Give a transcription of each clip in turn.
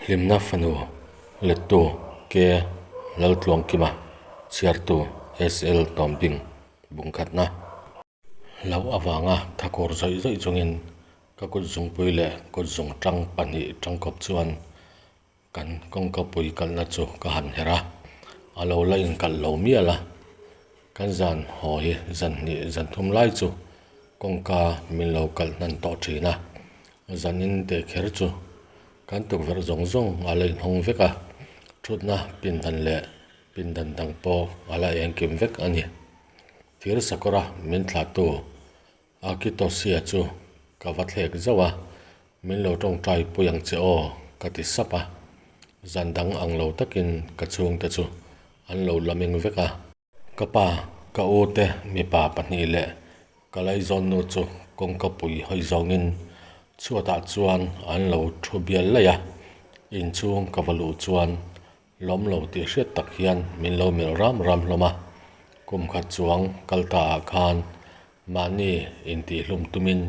Hlimna fanu lettu K Laltluangkima chhiartu SL Tawmbing bungkhatna. Hlauh avanga thakur zawih zawih chungin ka kut zungpui leh kut zungtang pahnih tangkawp chuan Kan kawngkapui kalhna chu ka han herh a, a lo la inkalh lo mial a. Kan zan haw hi zan hnih zan thum lai chu kawngka min lo kalh hnan tawh thin a, zan in teh kher chu kan tukverh zawng zawng a la inhawng vek a, thutna pindan leh pindan dang pawh a la engkim vek a ni. Thir sakawra min thlahtu Akitosia chu ka va thlek zauh a, Min lo tawngtai pui ang che aw, ka ti sap a. Zan dang ang lo takin ka chhungte chu an lo la meng vek a. Ka pa, ka u te mipa pahnih leh ka laizawnnu chu kawngka pui hawi zawngin chhuatah chuan an lo thu bial laih a. Inchhung ka va luh chuan Lawm lo tih hriat tak hian min lo melh ram ram hlawm a, kum khat chuang kal ta ah khan mahni intihhlum tumin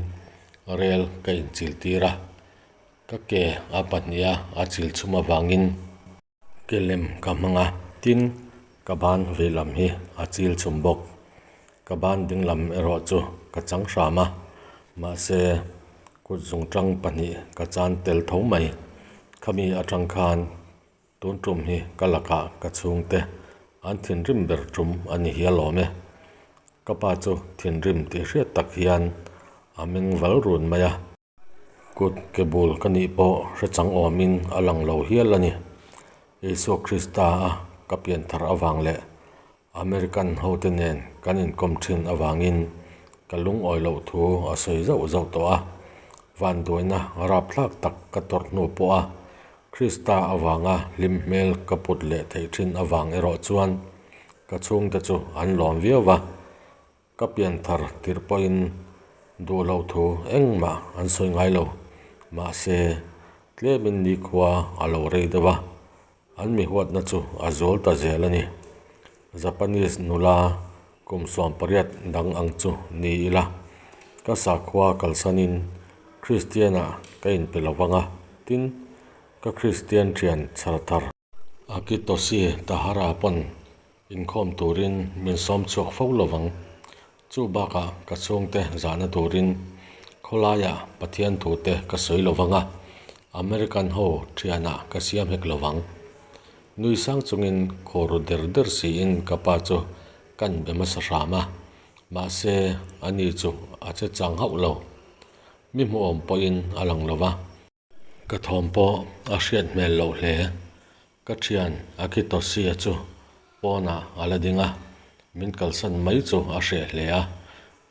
rel ka inchil tir a, ka ke a pahniha a chil chhum avangin ke lem ka hmang a, tin ka ban veilam hi a chil chhum bawk. Ka ban dinglam erawh chu ka chang hram a, mahse kut zungtang pahnih ka chan tel tho mai. Khami atang khan Tun tum hi ka lakah ka chhungte an thinrim ber tum a ni hial awm e. Ka pa chu thinrim tih hriat tak hian a meng val run mai a. Kut ke bul ka nih pawh hrechang awmin a lang lo hial a ni. Isua Krista a ka pian thar avang leh American hote nen kan inkawm thin avangin ka lungawi loh thu a sawi zauh zauh tawh a. Vanduaina rapthlak tak ka tawrh hnu pawha Krista avanga hlim hmel ka put leh theih thin avang erawh chuan ka chhungte chu an lawm viau va. Ka pianthar tirh pawhin duh loh thu engmah an sawi ngai lo. Mahse, tlemin nikhua a lo rei deuh a, an mi huatna chu a zual ta zel a ni. Japanese nula kum 18 dang ang chu ni ila, ka sakhua kalsanin Kristianah ka inpe lo vang a, tin, ka Kristian thian chhar thar. Akitoshi Tahara pawn inkhawm turin min sawm chhuak fo lo vang. Chu bakah ka chhungte zahna turin khawlaiah Pathian thute ka sawi lo vang a, American ho thianah ka siam hek lo vang. Nui sang chungin khawr der der siin ka pa chu kan be hmasa hram a, mahse ani chu a che chang hauh lo. Mi hmuhawm pawhin a lang lo va. Ka thawm pawh a hriat hmel loh hle. Ka thian Akitoshi-a chu pawnah a la ding a, min kalsan mai chu a hreh hle a.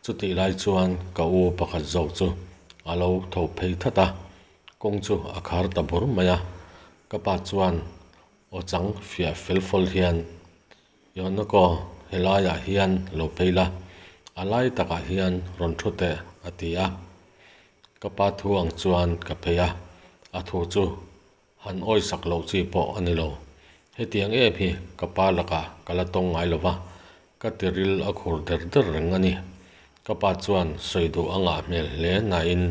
Chutih lai chuan ka u pakhat zawk chu a lo tho phei that a, kawng chu a khar ta bur mai a. Ka pa chuan aw chang fiah fel fawl hian, Yonoko, helaiah hian lo phei la, a lai takah hian rawn thu teh, a ti a. Ka pa thu ang chuan ka phei a, a thu chu han awisak loh chi pawh a ni lo. Hetiang em hi ka pa lakah ka la tawng ngai lo va, ka tiril a khur der der reng a ni. Ka pa chuan sawi duh a ngah hmel hle nain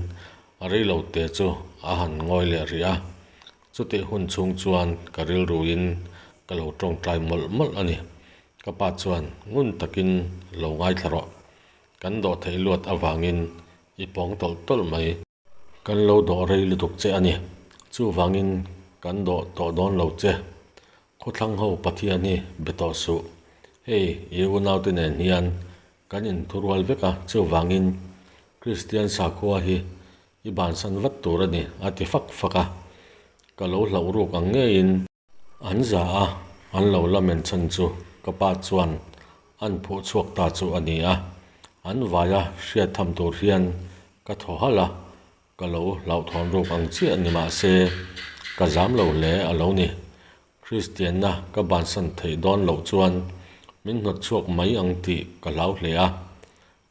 a reilo te chu a han ngawi leh rih a. Chutih hun chhung chuan ka rilruin ka lo tawngtai mawlh mawlh a ni. Ka pa chuan ngun takin lo ngaithla rawh. Kan dawh theih luat avangin i pawng tawlh tawlh mai. Kan lo dawh rei lutuk che a ni. Chuvangin kan dawh tawh dawn lo che. Khawthlang ho Pathian hi be tawh suh. Hei i unaute nen hian kan inthurual vek a, chuvangin Kristian sakhua hi i bansan vat tur a ni, a ti fak fak a. Ka lo hlauh ruk ang ngeiin. An za a, an lo la men chhan chu ka pa chuan an phuh chhuak ta chu a ni a. An vaia hriat tham tur hian ka thaw halh a, ka lo hlauhthawn ruk ang chiah ni mah se ka zam lo hle a lo ni. Kristianna ka bansan theih dawn loh chuan min hnawt chhuak mai ang tih ka hlau hle a.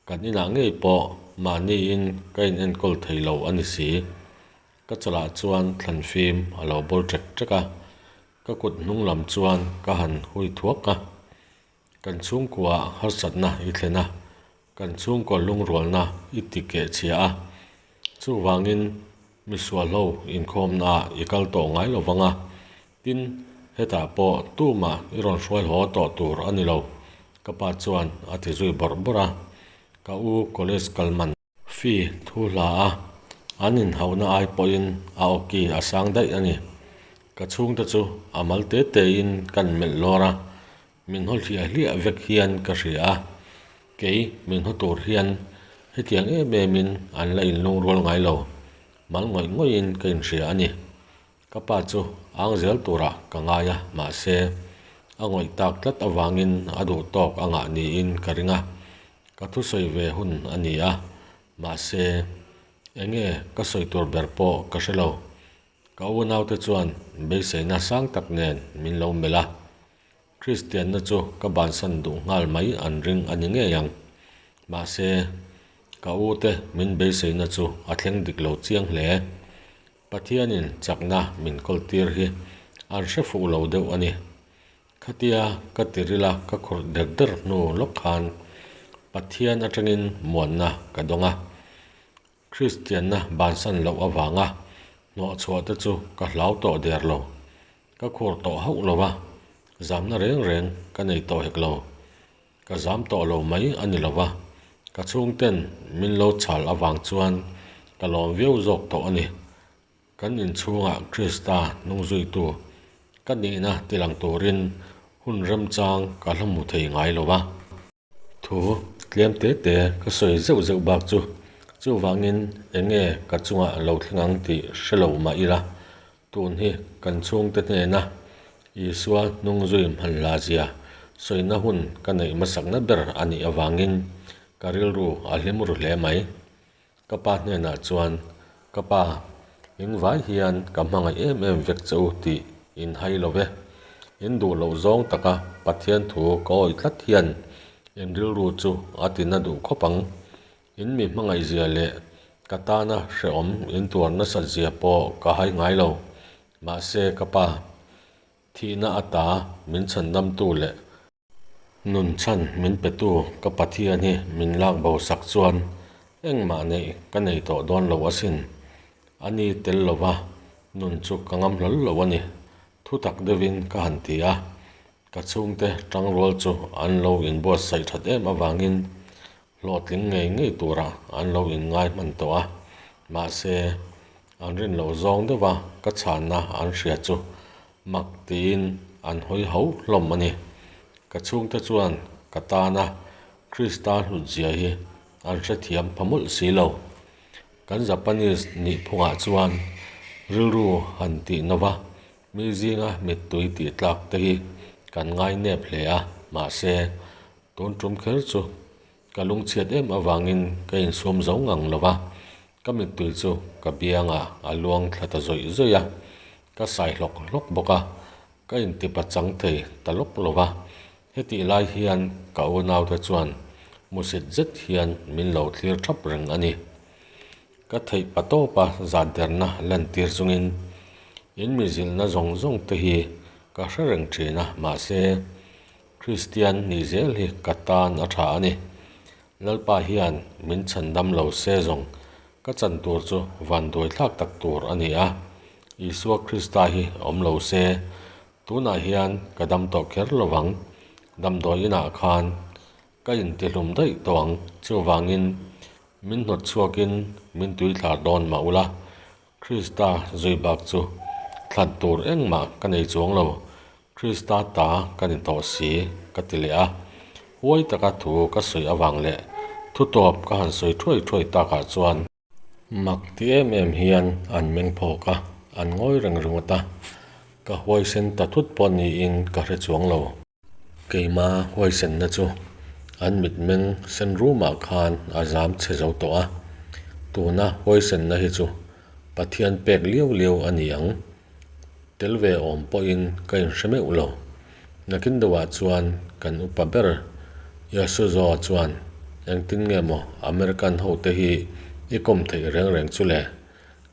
Kan inah ngei pawh mahniin ka in enkawl thei lo a ni si. Ka chalah chuan thlan fim a lo bawl ṭek ṭek a, ka kut hnung lam chuan ka han hui thuak a. Kan chhungkua harsatna i thlen a, kan chhungkaw lungrualna i ti keh chhia a. Chuvangin. Misualho inkhawmnaah i kal tawh ngai lo vang a, tin, hetah pawh tumah i rawn hruai haw tawh tur a ni lo, ka pa chuan a ti zui bawrh bawrh a. Ka u college kal man. Fee thu hla a, an inhauhna ai pawhin a awki a sang daih a ni. Ka chhungte chu a mal te tein kan melh lawr a, min haw hliah hliah vek hian ka hria a, kei min haw tur hian hetiang em emin an la inlungrual ngai lo, mal ngawih ngawihin ka inhria a ni. Ka pa chu ang zel turah ka ngai a, mahse, a ngawih tak tlat avangin a duh tawk a ngah niin ka ring a, ka thusawi ve hun a ni a, mahse, eng nge ka sawi tur ber pawh ka hre lo. Ka unaute chuan beiseina sang tak nen min lo melh a, Kristianna chu ka bansan duh nghal mai an ring a ni ngei ang. Mahse, ka ute min beiseina chu a thleng dik lo chiang hle. Pathianin chakna min kawltir hi an hre fuh lo deuh a ni. Khatia ka tirila ka khurh der der hnu lawk khan Pathian atangin muanna ka dawng a. Kristianna bansan loh avanga hnawhchhuah te chu ka hlau tawh der lo. Ka khur tawh hauh lo va, zamna reng reng ka nei tawh hek lo. Ka zam tawh lo mai a ni lo va, ka chhungten min lo chhal avang chuan ka lawm viau zawk tawh a ni. Kan inchhungah Krista hnungzuitu ka nihna tilang turin hun remchang ka hla hmu thei ngai lo va. Thu tlem te te ka sawi zeuh zeuh bak chu chuvangin eng nge ka chungah lo thleng ang tih hre lo mah ila, tun hi kan chhungte hnena Isua hnungzui hmanhla zia sawina hun ka neih hmasakna ber a nih avangin ka rilru a hlim ru hle mai. Ka pa hnenah chuan, Ka pa, in vai hian ka hmangaih em em vek che u tih in hai lo ve. In duh loh zawng taka Pathian thu ka awih tlat hian in rilru chu a ti na duh khawp ang. In mi hmangaih zia leh ka tana hrehawm in tuar nasat zia pawh ka hai ngai lo. Mahse ka pa, thihna ata min chhandamtu leh Nun chhan min petu ka Pathian hi min lak bo sak chuan engmah neih ka nei tawh dawn lo asin. A ni tel lova nun chu ka ngam hlawl lo a ni. Thu tak deuhin ka han ti a, ka chhungte tangrual chu an lo inbuatsaih that em avangin hlawhtling ngei ngei turah an lo inngai hman tawh a, mahse an rin loh zawng deuha ka chhanna an hria chu mak tiin an hawi ho hlawm a ni. Ka chhungte chuan ka tana Krista hlutzia hi an hrethiam pha mawlh si lo. Kan Japanese nih phungah chuan rilru han tih nova mi zinga mittui tih tlak te hi kan ngai nep hle a, mahse Tun tum kher chu ka lungchhiat em avangin ka insum zo ngang lo va, ka mittui chu ka biangah a luang thla ta zawih zawih a, ka sai hlawk hlawk bawk a, ka intipa chang thei ta lawk lo va. Hetih lai hian ka unaute chuan musit zet hian min lo thlir thap reng a ni. Ka theih pa tawpa zat derna lantir chungin in mizilhna zawng zawng te hi ka hre reng thin a, mahse, Kristian nih zel hi ka tan a tha a ni. Lalpa hian min chhandam lo se zawng ka chan tur chu vanduai thlak tak tur a ni a. Isua Krista hi awm lo se tunah hian ka dam tawh kher lo vang. Damdawi inah khan ka intihlum daih tawh ang. Chuvangin min hnawt chhuakin min tuithlar dawn mah ula. Krista zui bak chu thlan tur engmah ka nei chuang lo. Krista ta ka ni tawh si, ka ti leh a. Huai taka thu ka sawi avang leh thu tawp ka han sawi thuai thuai takah chuan. Mak ti em em hian an meng phawk a, an ngawi reng ringawt a. Ka huaisen ta thut pawh niin ka hre chuang lo. Keima huaisenna chu an mitmeng sen rumah khan a zam chhe zo tawh a, tuna huaisenna hi chu Pathian pek liau liau a ni ang. Tel ve awm pawhin ka inhre meuh lo. Nakin deuhah chuan kan upa ber Yasuzo chuan engtin nge maw American hote hi i kawm theih reng reng chu le?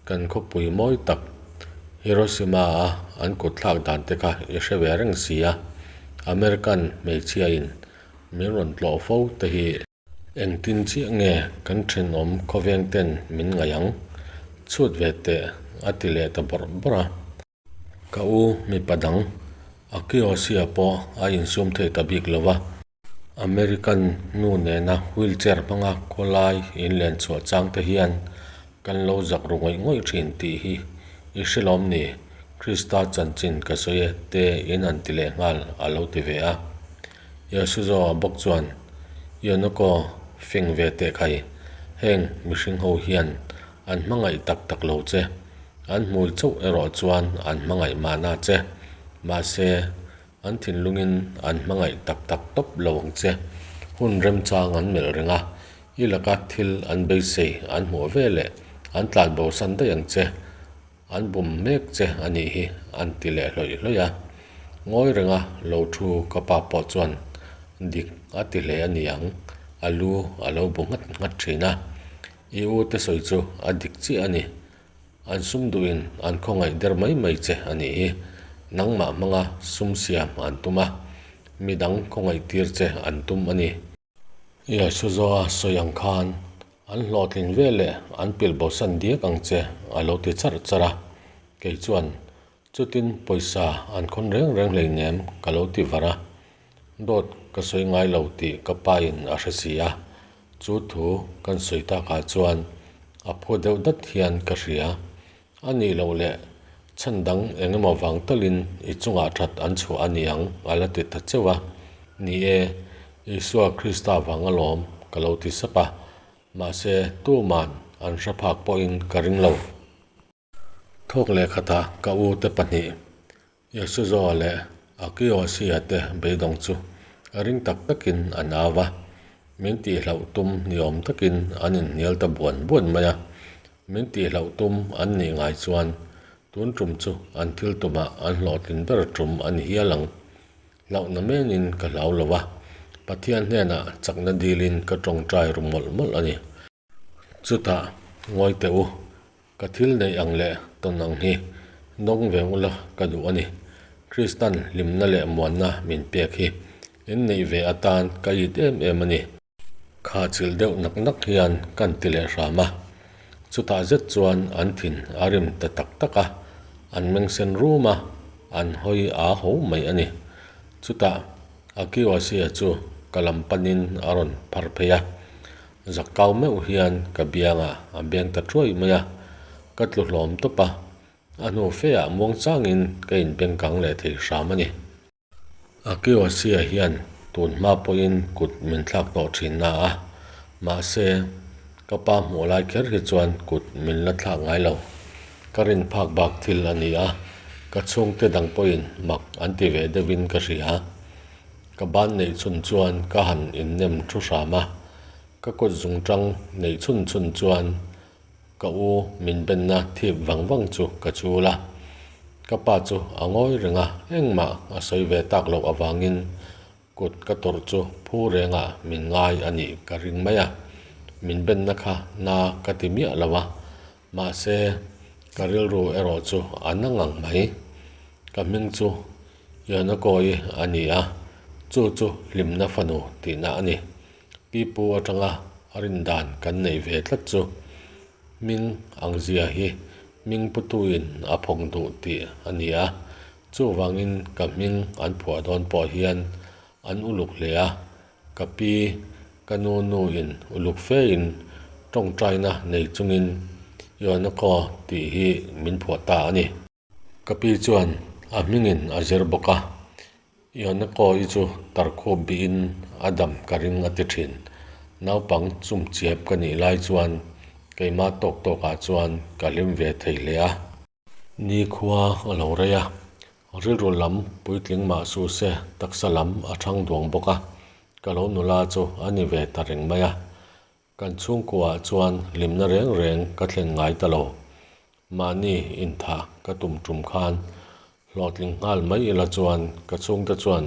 Kan khawpui mawi tak Hiroshima-a an kut thlak dan te kha i hre ve reng si a, American hmeichhiain min rawn tlawh fo te hi. Engtin chiah nge kan thenawm khawveng ten min ngaih ang? Chhut ve teh, a ti leh ta bawrh bawrh a. Ka u mipa dang Akiosia pawh a insum thei ta bik lo va. American nu nena wheelchair hmanga khawlai inlen chhuah chang te hian kan lo zak ru ngawih ngawih thin tih hi i hre lawm ni? Krista chanchin ka sawi e te in an ti leh nghal a lo ti ve a. Yasuzo bawk chuan, Yonoko, fing ve teh khai, heng mihring ho hian an hmangaih tak tak lo che, an hmui chauh erawh chuan an hmangaih mahna che, mahse an thinlungin an hmangaih tak tak tawp lo ang che. Hun remchang an melh reng a, i laka thil an beisei an hmuh ve leh an tlanbosan daih ang che. An bum mek che a nih hi an ti leh hlawih hlawih a. Ngawi renga lo thu ka pa pawh chuan dik a ti hle a ni ang, a lu a lo bu nghat nghat thin a. I u te sawi chu a dik chiah a ni. An sum duhin an khawngaih der mai mai che a nih hi. Nangmah hmanga sum siam an tum a, midang khawngaih tir che an tum a ni. Yasuzoa sawi ang khan an hlawhtlin ve leh an pilh bosan diak ang che a lo ti charh charh a, kei chuan chutin pawisa an khawn reng reng hleinem ka lo ti var a, dawt ka sawi ngai lo tih ka pain a hre si a, chu thu kan sawi takah chuan a phu deuh dat hian ka hria. A nih loh leh chhan dang eng emaw vang talin i chungah that an chhuah a ni ang a la ti ta cheuh a. Ni e, Isua Krista vang alawm ka lo ti sap a, mahse tuman an hre phak pawhin ka ring lo. Thawk leh khatah ka u te pahnih Yasuzoa leh Akiyoshi-a te beidawng chu ring tak takin an au va, min tihhlauh tum ni awm takin an inhnial ta buan buan mai a. Min tihhlauh tum an nih ngai chuan tun tum chu an thil tumah an hlawhtlin ber tum a ni hial ang. Hlauhna menin ka hlau lo va, Pathian hnenah chakna dilin ka tawngtai ru mawlh mawlh a ni. Chutah, ngawi teh u, ka thil neih ang leh tawn ang hi dawng ve ula ka duh a ni. Kristan hlimna leh muanna min pek hi in neih ve atan ka it em em a ni. Kha chilh deuh nak nak hian kan ti leh hram a. Chutah zet chuan an thin a rim ta tak tak a, an meng sen rum a, an hawi aa ho mai a ni. Chutah Akiwasia chu ka lam panin a rawn phar phei a. Zak kau meuh hian ka biangah a beng ta thuai mai a, ka tlu hlawm tawp a, a hnu feah muang changin ka inbeng kang leh thei hram a ni. Akiwasia hian tun hma pawhin kut min thlak tawh thin na a, mahse ka pa hmuh lai kher hi chuan kut min la thlak ngai lo. Ka rin phak bak thil a ni a, ka chhungte dang pawhin mak an ti ve deuhin ka hria. Ka ban neih chhun chuan ka han innem thu hram a, ka kut zungtang neih chhun chhun chuan ka u min benna thip vang vang chu ka chul a. Ka pa chu a ngawi reng a, engmah a sawi ve tak loh avangin kut ka tawrh chu phu rengah min ngai a nih ka ring mai a. Min benna kha na ka ti miah lo a, mahse ka rilru erawh chu a na ngang mai. Ka hming chu Yonakoi a ni a, chu chu hlimna fanu tihna a ni. Pipu atanga a rindan kan neih ve tlat chu hming ang zia hi hming putuin a phawk duh tih a ni a, chuvangin ka hming an phuah dawn pawh hian an uluk hle a, ka pi ka nu nuin uluk fein tawngtaina nei chungin Yonako tih hi min phuah ta a ni. Ka pi chuan a hmingin a zir bawk a, Yonako-i chu tarkhup bihin a dam ka ring a ti thin. Naupang chumchiap ka nih lai chuan keimah tawk tawkah chuan ka hlim ve thei hle a. Nikhua a lo rei a, rilru lam puitling mah suh se taksa lam a thang duang bawk a, ka lo nula chu a ni ve ta reng mai a. Kan chhungkuaah chuan hlimna reng reng ka thlen ngai ta lo. Mahni intha ka tum tum khan hlawhtling nghal mai ila chuan ka chhungte chuan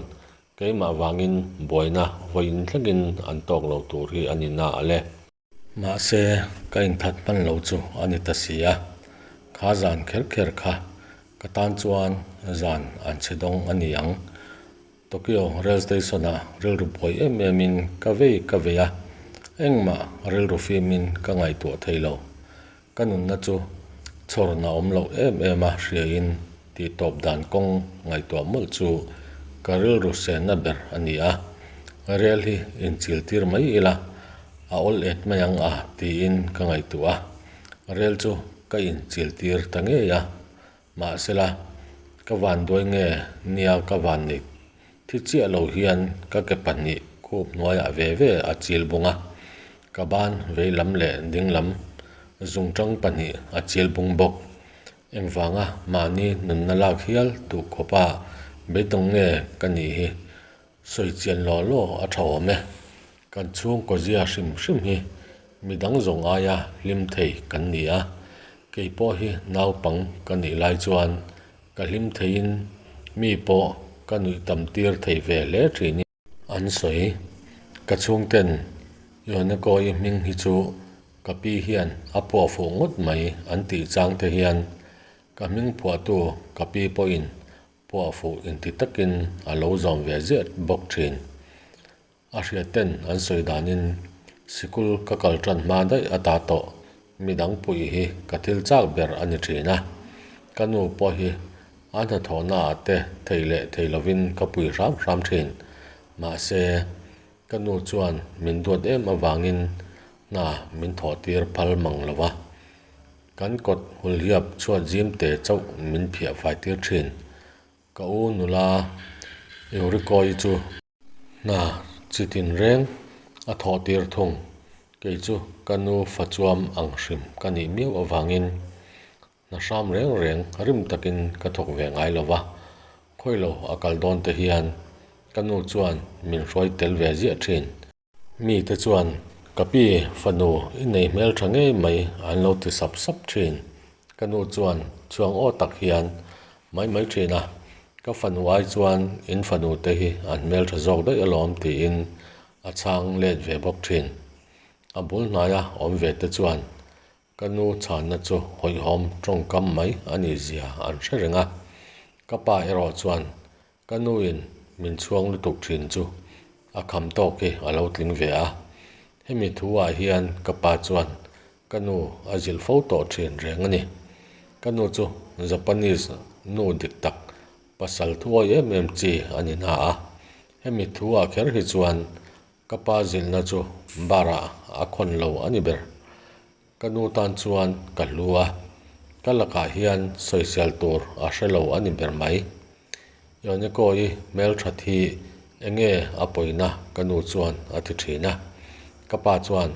keimah vangin buaina vawiin thlengin an tawk lo tur hi a ni na a le. Mahse, ka inthat hman lo chu a ni ta si a, kha zan kher kher kha ka tan chuan zan an chhe dawng a ni ang. Tokyo rail station ah rilru buai em em in ka vei ka vei a, engmah rilru fim in ka ngaihtuah thei lo. Ka nunna chu Chhawrna awm loh em em a hriain tihtawp dan kawng ngaihtuah mawlh chu ka rilru senna ber a ni a. Rel hi inchil tir mai ila a awl et mai ang a tiin ka ngaihtuah a. Rel chu ka inchil tir ta ngei a. Mahsela, ka vanduai nge nia ka van nei thi chiah lo hian ka ke pahnih khup hnuaiah ve ve a chil bung a, ka ban vei lam leh ding lam zungtang pahnih a chil bung bawk. Engvanga mahni nunna lak hial duh khawpa beidawng nge ka nih hi Sawi chian law law a tha awm e. Kan chhungkaw zia hrim hrim hi midang zawng aia hlim thei kan ni a, kei pawh hi naupang ka nih lai chuan ka hlim theiin mi pawh ka nuih tam tir thei ve hle thin an sawi. Ka chhungten Yoneko-i hming hi chu ka pi hian a phuah fuh ngawt mai an tih chang te hian ka hming phuahtu ka pi pawhin Phuah fuh inti takin a lo zawm ve ziah bawk thin. A hriatten an sawi danin sikul ka kal tan hma daih a ta tawh, midang puih hi ka thil chak ber a ni thin a. Ka nu pawh hi a hnathawhnaah te thei leh thei lovin ka pui hram hram thin. Mahse, ka nu chuan min duat em avangin hna min thawh tir phal mang lo va. Kan kawt hulhiap chhuat zim te chauh min phiah fai tir thin. Ka u nula Eurikawi chu hna chi tin reng a thawh tir thung. Kei chu ka nu fa chuam ang hrim ka nih miau avangin hna hram reng reng rim takin ka thawk ve ngai lo va. Khawilo a kal dawn te hian ka nu chuan min hruai tel ve ziah thin. Mite chuan, Ka pi, fanu i nei hmel tha ngei mai an lo ti sap sap thin. Ka nu chuan chhuang aw tak hian, Mai mai thin a, ka fanu ai chuan in fanu te hi an hmel tha zawk daih alawm tiin a chhang let ve bawk thin. A bul hnaia awm ve te chuan Ka nu chhanna chu hawihhawm tawngkam mai a nih zia an hre reng a, ka pa erawh chuan ka nuin min chhuang lutuk thin chu a kham tawk hi a lo tling ve a. Hemi thu ah hian ka pa chuan ka nu a zilh fo tawh thin reng a ni. Ka nu chu Japanese nu dik tak, pasal thuawi em em chi a ni na a, hemi thu ah kher hi chuan Ka pa zilhna chu barah a khawn lo a ni ber. Ka nu tan chuan ka hlu a, ka lakah hian sawisel tur a hre lo a ni ber mai. Yoneko-i hmelthat hi enge a pawina ka nu chuan a ti thin a. Ka pa chuan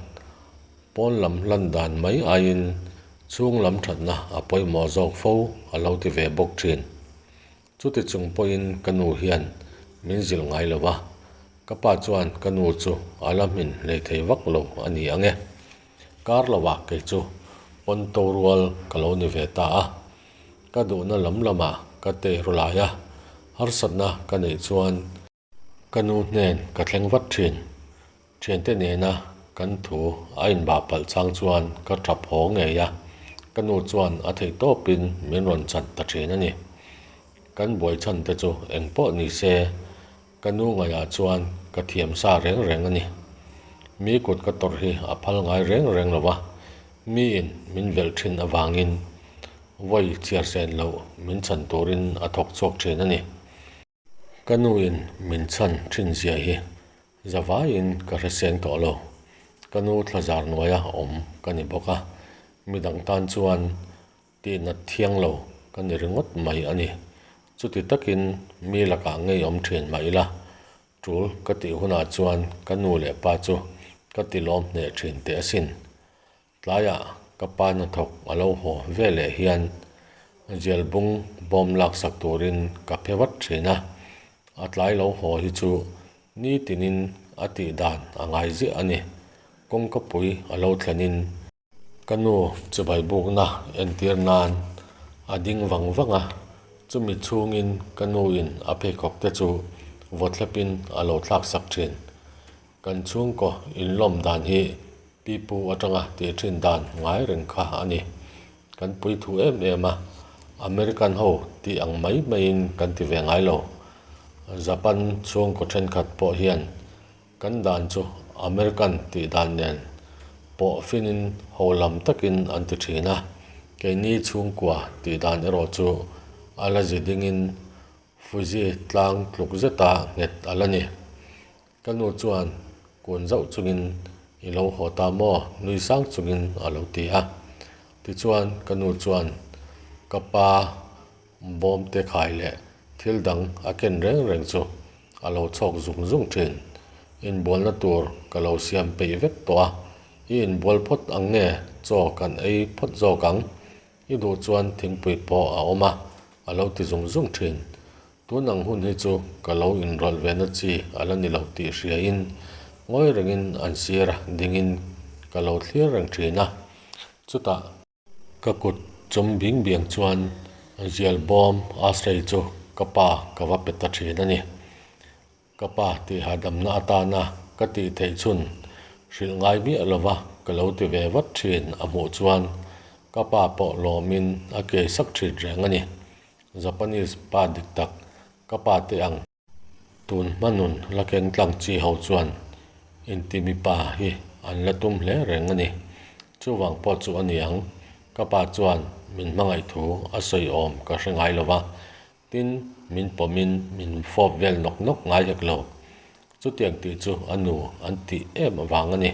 pawn lam hlan dan mai aiin chhung lam thatna a pawimawh zawk fo a lo ti ve bawk thin. Chuti chung pawhin ka nu hian min zilh ngai lo va, Ka pa chuan ka nu chu a la hmin hlei thei vak lo a ni ang e. Kar lovah kei chu pawn to rual ka lo ni ve ta a. Ka duhna lam lamah ka tei ru lai a, harsatna ka neih chuan ka nu hnen ka thleng vat thin. Thiante nena kan thu a inbah palh chang chuan ka tap haw ngei a, ka nu chuan a theih tawpin min rawn chan ta thin a ni. Kan buai chhan te chu eng pawh ni se, Ka nu ngaihah chuan ka thiam sa reng reng a ni. Mi kut ka tawrh hi a phal ngai reng reng lo va, miin min velh thin avangin vawi chhiar sen loh min chhan turin a thawk chhuak thin a ni. Ka nuin min chhan thin zia hi zavaiin ka hre seng tawh lo. Ka nu thlazar hnuaia awm ka ni bawk a, midang tan chuan Tihnat thiang lo ka ni ringawt mai a ni. Chuti takin mi lakah ngei awm thin mah ila, tul ka tih hunah chuan ka nu leh pa chu ka ti lawm hneh thin teh asin. Tlaiah ka pa hnathawk a lo haw ve leh hian zial bung bawm laksak turin ka phe vat thin a, a tlai lo haw hi chu nitinin a tih dan a ngai ziah a ni. Kawngkapui a lo thlenin. Ka nu chibai bukna entir nan a ding vang vang a, chumi chhungin ka nuin a pheikhawk te chu vawthlepin a lo thlak sak thin. Kan chhungkaw inlawm dan hi pipu atanga tih thin dan ngai reng kha a ni. Kan pui thu em em a, American ho tih ang mai maiin kan ti ve ngai lo. Japan chhungkaw thenkhat pawh hian Kan dan chu American tih dan nen pawh finin ho lam takin an ti thin a. Keini chhungkua tih dan erawh chu a la zi dingin Fuji tlang tluk zeta nghet a la ni. Ka nu chuan kun zauh chungin I lo haw ta maw? nui sang chungin a lo ti a. Tichuan ka nu chuan ka pa bawm te khai leh thil dang a ken reng reng chu a lo chhawk zung zung thin. Inbualna tur ka lo siam peih vek tawh a, i inbual phawt ang nge chaw kan ei phawt zawk ang? I duh chuan thingpui pawh a awm a, a lo ti zung zung thin. Tun ang hun hi chu ka lo inrawlh ve na chi a la ni lo tih hriain ngawi rengin an sir a dingin ka lo thlir reng thin a. Chutah. Ka kut chawm bing biang chuan zial bawm ashtray chu ka pa ka va pe ta thin a ni. Ka pa tih hahdamna atana ka tih theih chhun hrilh ngai miah lova ka lo ti ve vat thin a hmuh chuan ka pa pawh lawmin a kei sak thin reng a ni. Japanese pa dik tak ka pa te ang. Tun hma nun la keng tlang chi ho chuan inti mipa hi an la tum hle reng a ni. Chuvang pawh chu a ni ang, ka pa chuan min hmangaih thu a sawi awm ka hre ngai lo va, tin min pawmin min fawp vel nawk nawk ngai hek lo. Chutiang tih chu a nu an tih em avang a ni.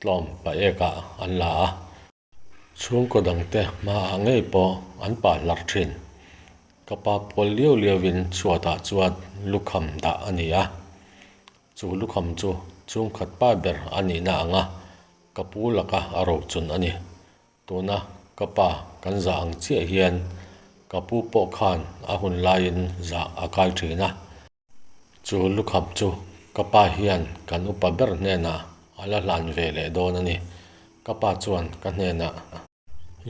Tlawm paekah an la a. Chhungkaw dangte hmaah ngei pawh an pah hlar thin. Ka pa pual liau liauin chhuatah chuan lukham dah a ni a. Chu lukham chu chhungkhat pa ber a nihna anga ka pu laka a rochun a ni. Tuna ka pa kan zah ang chiah hian ka pu pawh khan a hun laiin zah a kai thin a. Chu lukham chu ka pa hian kan upa ber hnenah a la hlan ve leh dawn a ni. Ka pa chuan ka hnenah.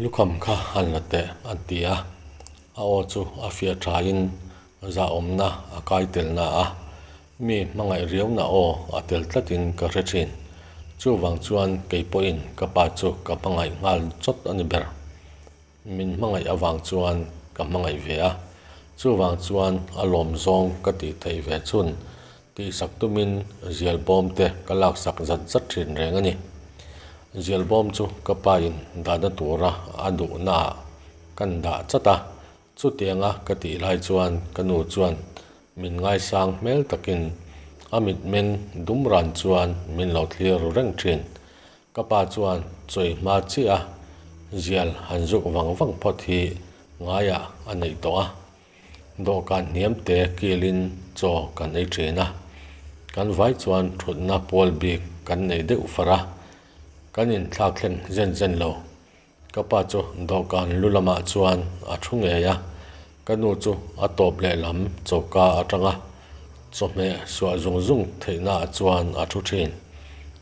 Lukham kha han la teh a ti a, a aw chu a fiah thain zahawmna a kai telna a, mi hmangaih riauna aw a tel tlatin ka hre thin. Chuvang chuan kei pawhin ka pa chu ka hmangaih nghal chawt a ni ber. Min hmangaih avang chuan ka hmangaih ve a, chuvang chuan a lawm zawng ka tih theih ve chhun tihsak tumin zial bawm te ka laksak zat zat thin reng a ni. Zial bawm chu ka pa in dahna tura a duhnaah kan dah chat a, chutianga ka tih lai chuan ka nu chuan min ngaisang hmel takin a mitmeng dum ran chuan min lo thlir ru reng thin. Ka pa chuan chawi hma chiah a zial han zuk vang vang phawt hi ngaiah a neih tawh a. Dawhkan hniam te kilin chaw kan ei thin a, kan vai chuan thutna pawl bik kan nei deuh far a, kan inthlak thleng zen zen lo. Ka pa chu dawhkan lu lamah chuan a thu ngei a, ka nu chu a tawp lehlam choka atanga chawhmeh suah zung zung theihnaah chuan a thu thin.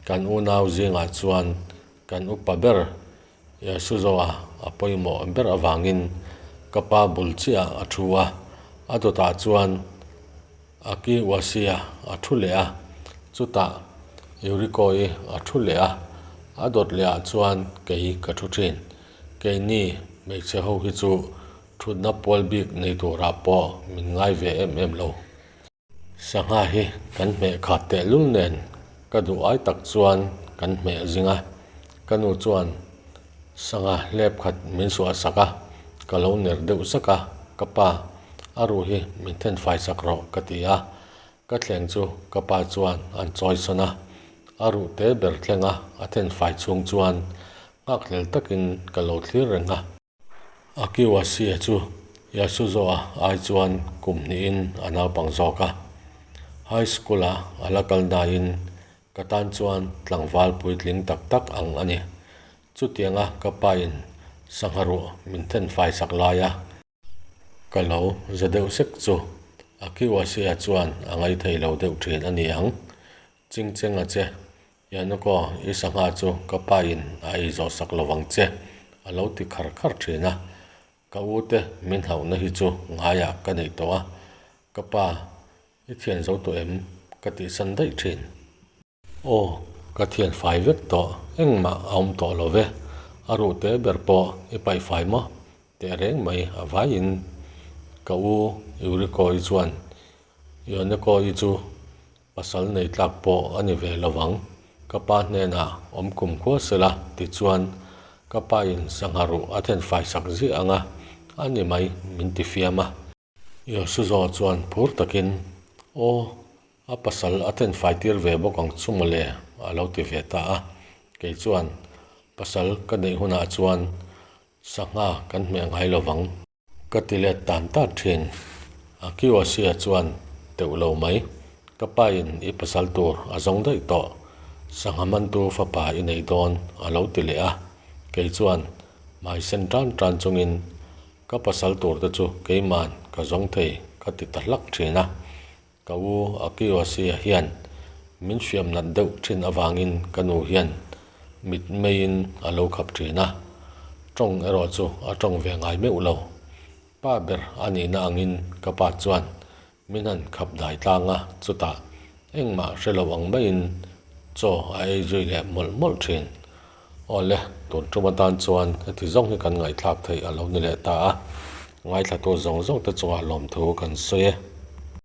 Kan unau zingah chuan kan upa ber Yasuzoa a pawimawh ber avangin ka pa bul chiah a thu a, a dawtah chuan Akiwasi-a a thu leh a, chutah Yuriko-i a thu leh a, a dawt lehah chuan kei ka thu thin. Keini hmeichhe ho hi chu thutna pual bik nei turah pawh min ngai ve em em lo. Sangha hi kan hmeh khat tehlul nen ka duh ai tak chuan kan hmeh zing a, ka nu chuan sangha hlep khat min suah sak a, ka lo ner deuh sak a, ka pa a ruh hi min then fai sak rawh ka ti a, ka thleng chu ka pa chuan an chawi sawn a, a ruh te ber thlenga a then fai chhung chuan nghakhlel takin ka lo thlir reng a. Akiwasi-a chu Yasuzo-a ai chuan kum hnihin a naupang zawk a. High School-a a la kal nain ka tan chuan tlangval puitling tak tak ang a ni. Chutianga ka pain sangha ruh min then fai sak lai a. Ka lo za deuh sek chu Akiwasi-a chuan a ngaithei lo deuh thin a ni ang. Chingcheng a che, Yanoko, i sangha chu ka pa in a ei zawh sak lo vang che, a lo ti khar khar thin a. Ka u te min hauhna hi chu ngaiah ka neih tawh a, ka pa, i thian zo tawh em? ka tihsan daih thin. Aw, ka thian fai vek tawh, engmah a awm tawh lo ve, a ruh te ber pawh i paih fai maw? Tehreng mai a vaiin ka u Yuriko-i chuan Yoneko-i chu Pasal nei tlak pawh a ni ve lo vang. Ka pa hnenah awm kum khua sela tichuan Ka pa in sangha ruh a then fai sak ziah ang a, a ni mai min ti fiam a. Yosuzo chuan phur takin, Aw, a pasal a then fai tir ve bawk ang chu mawle a lo ti ve ta a. Kei chuan, Pasal ka neih hunah chuan sangha kan hmeh ngai lo vang. Ka ti let tan tan thin. Akiwasia chuan teuh lo mai. Ka pa in i pasal tur a zawng daih tawh. Sangha mantu fapa i nei dawn a lo ti leh a. Kei chuan hmai sen tan tan chungin ka pasal tur te chu keiman ka zawng thei ka ti ta hlak thin a. Ka u Akiwasia hian min hriam nat deuh thin avangin ka nu hian mit meiin a lo khap thin a, tawng erawh chu a tawng ve ngai meuh lo. Pa ber a nihna angin ka pa chuan min han khap dai tlang a, chutah engmah hre lo ang maiin chaw a ei zui leh mawlh mawlh thin. Awle, tun tum atan chuan heti zawng hi kan ngaihthlak theih a lo ni leh ta a, ngaithlatu zawng zawng te chungah lawmthu kan sawi e.